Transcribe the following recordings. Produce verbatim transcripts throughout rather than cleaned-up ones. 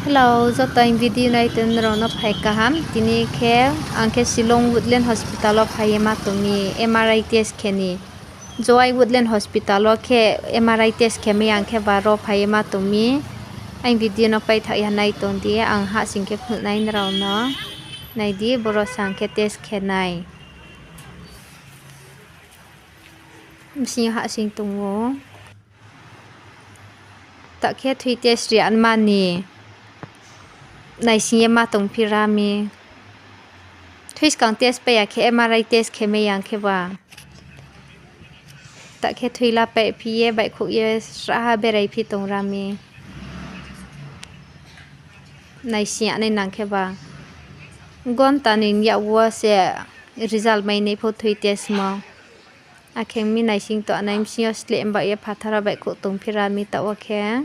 Hello, joto aini video nai tong nrao no phai kaham. Tini khe ang khe Shillong Woodland Hospital wo phai ye ma tong mi M R I test khe ni. Jowai Woodland Hospital wo khe M R I test khe mai ya, ang khe ba ro phai ye ma tong mi. Aini video no paithaoh ya nai tong di, ang hahsing khe phnuh nai nrao no. Nai di, boro sa ang khe test khe nai. Bsing yo hahsing tong ou. Taoh khe thui test ri anma ni naising ye ma tong phi ra mi. Thui skang test pai ya khe M R I test khe mai ya ang khe ba. Taoh khe thui la paih phi ye baihkhouh ye srahha berai phi tong ra mi. Naising ya nai nang khe ba. Gonta ni yak wo se result mai nai pho thui test mo. Akhe mi naising tong nai bsing yo sleh mbaoh ye phathar wo baihkhouh tong phi ra mi taoh wo khe.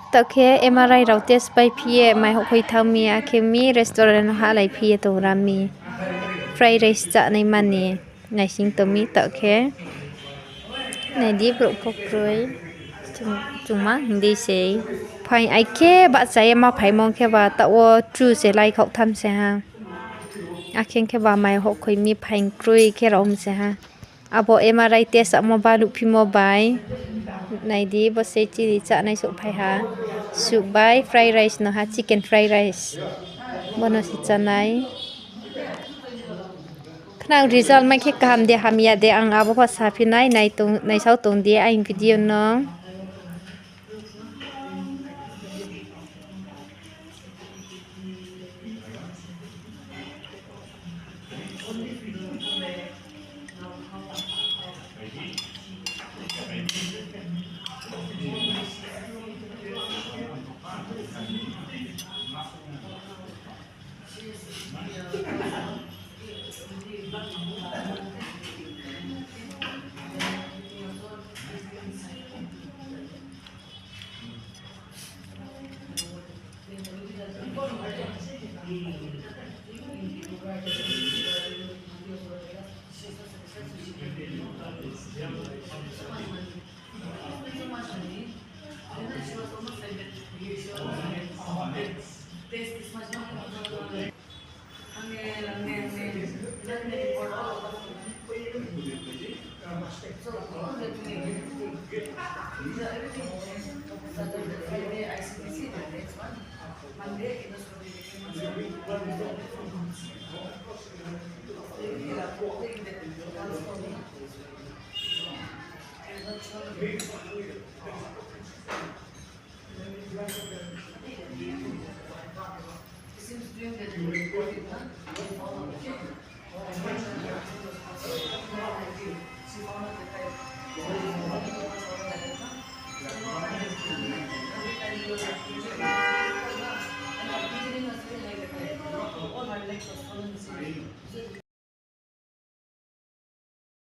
Taoh khe M R I rao test pai phi ye mai houhkhoi thanng mi, akhe mi restaurant no hahlai phi ye tong ra mi. Fried rice chá nai mani naising tong mi taoh khe. Nai di, brouh pho kroi. Chung, chungma hing di sei. Phaing ai khe bahcha ye ma phaimo khe ba taoh wo tru se lai khaoh tham se ha. Akhe khe ba mai houhkhoi mi phaing kroi khe rao mi se ha. Abo M R I test amo baluh phimo bai. Nai di, bo se chini chánai souhphai ha. Soup bai fried rice no ha, chicken fried rice. Bo no se chánai. Khnang result mai khe kaham de hamya de, ang abo pho saphi nai, nai tong, naisao tong di aini video no.